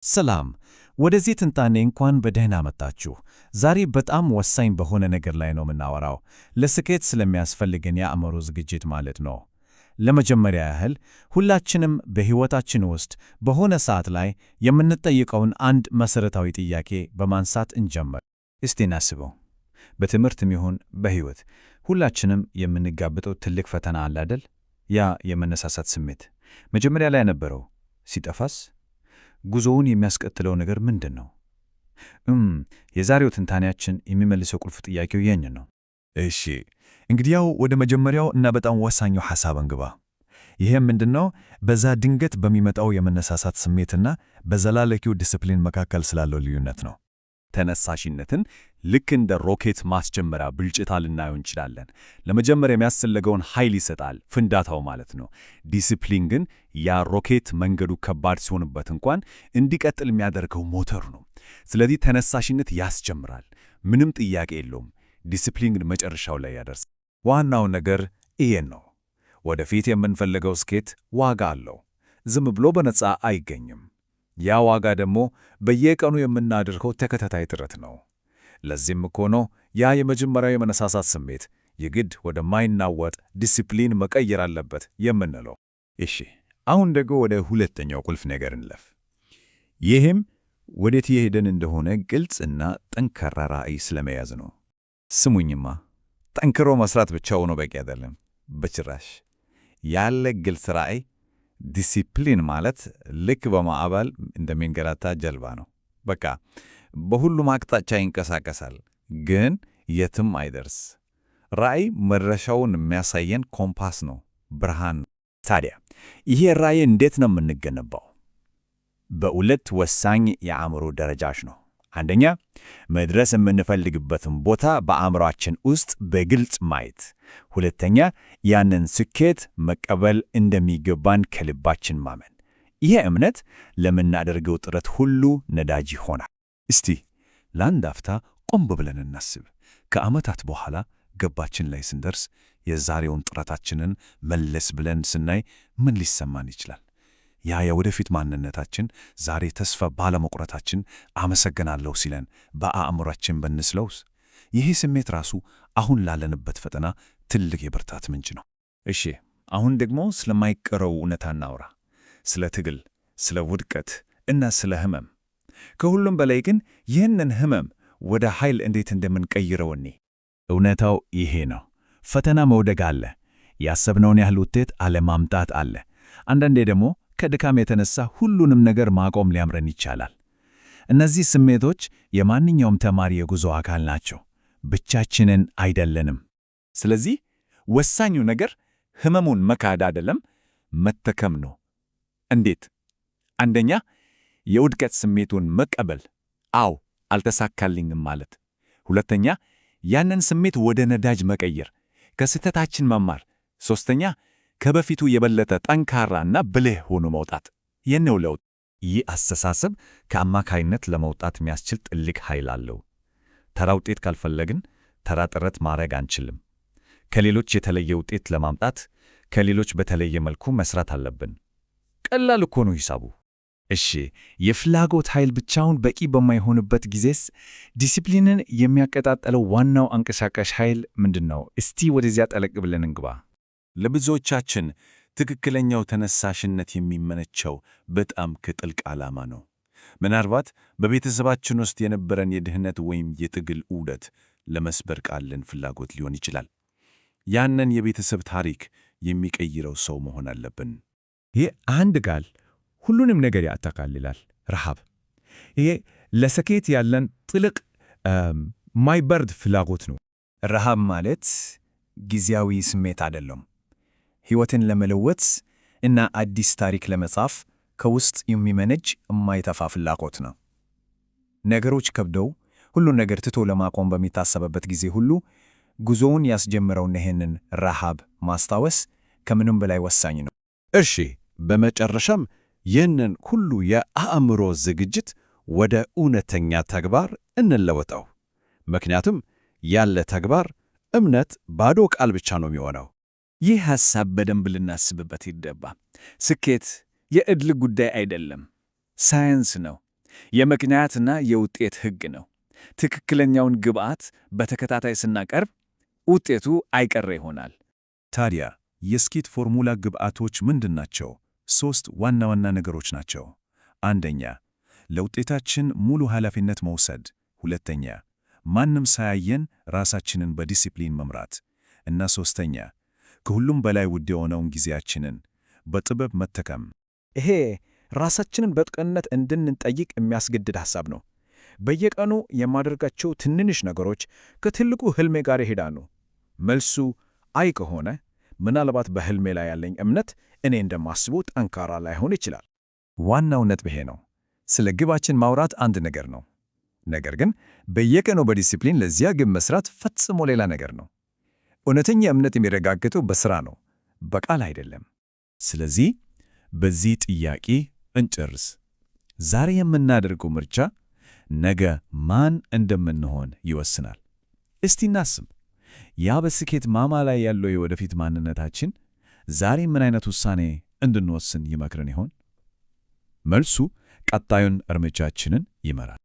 ሰላም፣ ወደዚህ ትንታኔ እንኳን በደህና መጣችሁ። ዛሬ በጣም ወሳኝ በሆነ ነገር ላይ ነው የምናወራው፣ ለስኬት ስለሚያስፈልገን የአእምሮ ዝግጅት ማለት ነው። ለመጀመሪያ ያህል ሁላችንም በሕይወታችን ውስጥ በሆነ ሰዓት ላይ የምንጠይቀውን አንድ መሠረታዊ ጥያቄ በማንሳት እንጀምር። እስቲ እናስበው። በትምህርትም ይሁን በሕይወት ሁላችንም የምንጋበጠው ትልቅ ፈተና አለ አይደል? ያ የመነሳሳት ስሜት መጀመሪያ ላይ የነበረው ሲጠፋስ ጉዞውን የሚያስቀጥለው ነገር ምንድን ነው? እም የዛሬው ትንታኔያችን የሚመልሰው ቁልፍ ጥያቄው ይህን ነው። እሺ፣ እንግዲያው ወደ መጀመሪያው እና በጣም ወሳኙ ሐሳብ እንግባ። ይህም ምንድነው? በዛ ድንገት በሚመጣው የመነሳሳት ስሜትና በዘላለቂው ዲስፕሊን መካከል ስላለው ልዩነት ነው። ተነሳሽነትን ልክ እንደ ሮኬት ማስጀመሪያ ብልጭታ ልናየው እንችላለን። ለመጀመሪያ የሚያስፈልገውን ኃይል ይሰጣል፣ ፍንዳታው ማለት ነው። ዲሲፕሊን ግን ያ ሮኬት መንገዱ ከባድ ሲሆንበት እንኳን እንዲቀጥል የሚያደርገው ሞተር ነው። ስለዚህ ተነሳሽነት ያስጀምራል፣ ምንም ጥያቄ የለውም። ዲሲፕሊን ግን መጨረሻው ላይ ያደርሳል። ዋናው ነገር ይሄን ነው። ወደፊት የምንፈልገው ስኬት ዋጋ አለው። ዝም ብሎ በነፃ አይገኝም። ያ ዋጋ ደግሞ በየቀኑ የምናደርገው ተከታታይ ጥረት ነው። ለዚህም እኮ ነው ያ የመጀመሪያው የመነሳሳት ስሜት የግድ ወደማይናወጥ ዲሲፕሊን መቀየር አለበት የምንለው። እሺ፣ አሁን ደግሞ ወደ ሁለተኛው ቁልፍ ነገር እንለፍ። ይህም ወዴት እየሄድን እንደሆነ ግልጽና ጠንካራ ራዕይ ስለመያዝ ነው። ስሙኝማ፣ ጠንክሮ መስራት ብቻውን በቂ አይደለም፣ በጭራሽ። ያለ ግልጽ ራዕይ ዲሲፕሊን ማለት ልክ በማዕበል እንደሚንገላታ ጀልባ ነው። በቃ በሁሉም አቅጣጫ ይንቀሳቀሳል፣ ግን የትም አይደርስ። ራዕይ መድረሻውን የሚያሳየን ኮምፓስ ነው፣ ብርሃን ነው። ታዲያ ይሄ ራዕይ እንዴት ነው የምንገነባው? በሁለት ወሳኝ የአእምሮ ደረጃዎች ነው። አንደኛ፣ መድረስ የምንፈልግበትን ቦታ በአእምሮአችን ውስጥ በግልጽ ማየት። ሁለተኛ፣ ያንን ስኬት መቀበል እንደሚገባን ከልባችን ማመን። ይሄ እምነት ለምናደርገው ጥረት ሁሉ ነዳጅ ይሆናል። እስቲ ለአንድ አፍታ ቆም ብለን እናስብ። ከዓመታት በኋላ ግባችን ላይ ስንደርስ የዛሬውን ጥረታችንን መለስ ብለን ስናይ ምን ሊሰማን ይችላል? ያ የወደፊት ማንነታችን ዛሬ ተስፋ ባለመቁረጣችን አመሰግናለሁ ሲለን በአእምሯችን ብንስለውስ? ይህ ስሜት ራሱ አሁን ላለንበት ፈተና ትልቅ የብርታት ምንጭ ነው። እሺ፣ አሁን ደግሞ ስለማይቀረው እውነታ እናውራ። ስለ ትግል፣ ስለ ውድቀት እና ስለ ህመም። ከሁሉም በላይ ግን ይህንን ህመም ወደ ኃይል እንዴት እንደምንቀይረው እኔ እውነታው ይሄ ነው። ፈተና መውደቅ አለ። ያሰብነውን ያህል ውጤት አለማምጣት አለ። አንዳንዴ ደግሞ ከድካም የተነሳ ሁሉንም ነገር ማቆም ሊያምረን ይቻላል። እነዚህ ስሜቶች የማንኛውም ተማሪ የጉዞ አካል ናቸው። ብቻችንን አይደለንም። ስለዚህ ወሳኙ ነገር ህመሙን መካድ አይደለም፣ መተከም ነው። እንዴት? አንደኛ፣ የውድቀት ስሜቱን መቀበል። አዎ አልተሳካልኝም ማለት። ሁለተኛ፣ ያንን ስሜት ወደ ነዳጅ መቀየር፣ ከስህተታችን መማር። ሶስተኛ፣ ከበፊቱ የበለጠ ጠንካራና ብልህ ሆኖ መውጣት። የነው ለውጥ። ይህ አስተሳሰብ ከአማካይነት ለመውጣት የሚያስችል ጥልቅ ኃይል አለው። ተራ ውጤት ካልፈለግን ተራ ጥረት ማድረግ አንችልም። ከሌሎች የተለየ ውጤት ለማምጣት ከሌሎች በተለየ መልኩ መስራት አለብን። ቀላል እኮ ነው ሂሳቡ። እሺ፣ የፍላጎት ኃይል ብቻውን በቂ በማይሆንበት ጊዜስ ዲሲፕሊንን የሚያቀጣጥለው ዋናው አንቀሳቃሽ ኃይል ምንድን ነው? እስቲ ወደዚያ ጠለቅ ብለን እንግባ። ለብዙዎቻችን ትክክለኛው ተነሳሽነት የሚመነጨው በጣም ከጥልቅ ዓላማ ነው። ምናልባት በቤተሰባችን ውስጥ የነበረን የድህነት ወይም የትግል ዑደት ለመስበር ቃለን ፍላጎት ሊሆን ይችላል። ያንን የቤተሰብ ታሪክ የሚቀይረው ሰው መሆን አለብን። ይህ አንድ ቃል ሁሉንም ነገር ያጠቃልላል። ረሃብ። ይሄ ለስኬት ያለን ጥልቅ ማይበርድ ፍላጎት ነው። ረሃብ ማለት ጊዜያዊ ስሜት አይደለም። ሕይወትን ለመለወጥ እና አዲስ ታሪክ ለመጻፍ ከውስጥ የሚመነጭ የማይጠፋ ፍላጎት ነው። ነገሮች ከብደው ሁሉን ነገር ትቶ ለማቆም በሚታሰብበት ጊዜ ሁሉ ጉዞውን ያስጀመረውን ይህንን ረሃብ ማስታወስ ከምንም በላይ ወሳኝ ነው። እሺ፣ በመጨረሻም ይህንን ሁሉ የአእምሮ ዝግጅት ወደ እውነተኛ ተግባር እንለወጠው። ምክንያቱም ያለ ተግባር እምነት ባዶ ቃል ብቻ ነው የሚሆነው። ይህ ሐሳብ በደንብ ልናስብበት ይገባ። ስኬት የዕድል ጉዳይ አይደለም፣ ሳይንስ ነው። የምክንያትና የውጤት ሕግ ነው። ትክክለኛውን ግብዓት በተከታታይ ስናቀርብ ውጤቱ አይቀሬ ይሆናል። ታዲያ የስኬት ፎርሙላ ግብዓቶች ምንድን ናቸው? ሦስት ዋና ዋና ነገሮች ናቸው። አንደኛ፣ ለውጤታችን ሙሉ ኃላፊነት መውሰድ። ሁለተኛ፣ ማንም ሳያየን ራሳችንን በዲሲፕሊን መምራት። እና ሦስተኛ፣ ከሁሉም በላይ ውድ የሆነውን ጊዜያችንን በጥበብ መጠቀም። ይሄ ራሳችንን በቅንነት እንድንጠይቅ የሚያስገድድ ሐሳብ ነው። በየቀኑ የማደርጋቸው ትንንሽ ነገሮች ከትልቁ ህልሜ ጋር ይሄዳሉ? መልሱ አይ ከሆነ ምናልባት በህልሜ ላይ ያለኝ እምነት እኔ እንደማስበው ጠንካራ ላይሆን ይችላል። ዋናው ነጥብ ይሄ ነው። ስለ ግባችን ማውራት አንድ ነገር ነው። ነገር ግን በየቀኑ በዲሲፕሊን ለዚያ ግብ መስራት ፈጽሞ ሌላ ነገር ነው። እውነተኛ እምነት የሚረጋገጠው በሥራ ነው፣ በቃል አይደለም። ስለዚህ በዚህ ጥያቄ እንጨርስ። ዛሬ የምናደርገው ምርጫ ነገ ማን እንደምንሆን ይወስናል። እስቲ እናስብ። ያ በስኬት ማማ ላይ ያለው የወደፊት ማንነታችን ዛሬ ምን አይነት ውሳኔ እንድንወስን ይመክረን ይሆን? መልሱ ቀጣዩን እርምጃችንን ይመራል።